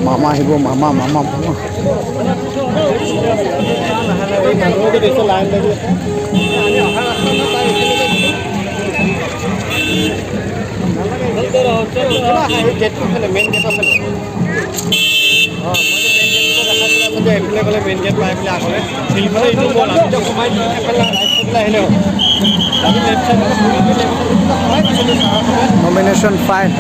মামা আহিব, মামা মামা মামা। Nomination file.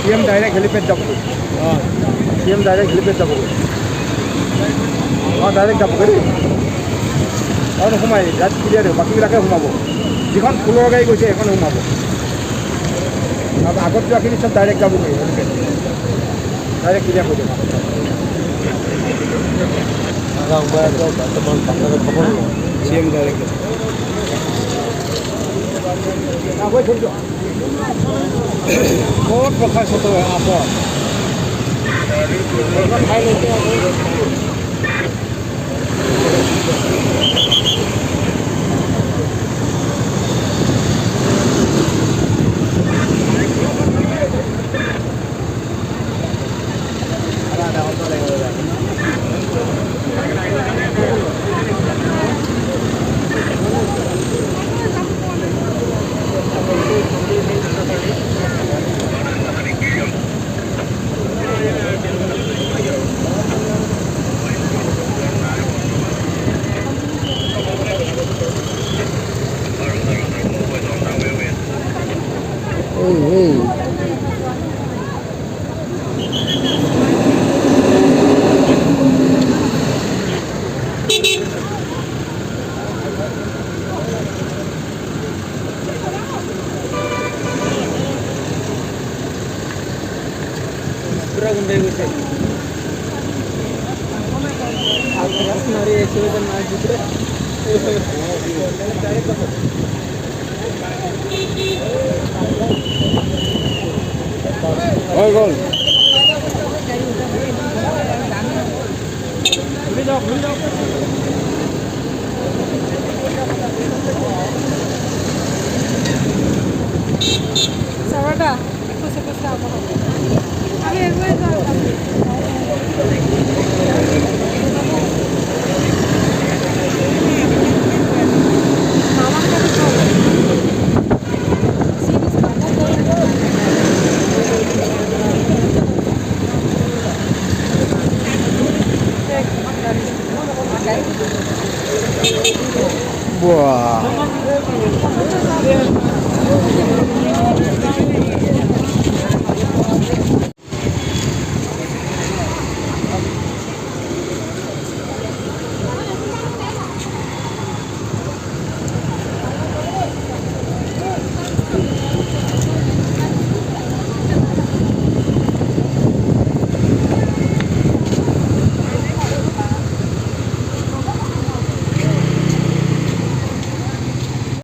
CM direct helipad যাবগৈ। অঁ, চি এম ডাইৰেক্ট হেলিপেড যাবগৈ। অঁ, ডাইৰেক্ট যাবগৈ দেই। অঁ, নোসোমাই, ইয়াত ক্লিয়াৰ দিব, বাকীবিলাকে সোমাব। যিখন ফুলৰ গাড়ী গৈছে সেইখন সোমাব, আগত যোৱাখিনি চব ডাইৰেক্ট যাবগৈ হেলিপেড, ডাইৰেক্ট ক্লিয়াৰ কৰি দিব। চি এম ডাইৰেক্ট ক'ত ৰখাইছ তই? আপত খাই লৈছে। এই এই পুৰা গোন্ধাই গৈছে। হৈ গ'ল। চাৰটা 21 21টা হ'ব। আমি একোৱে যাওঁ। বাহ।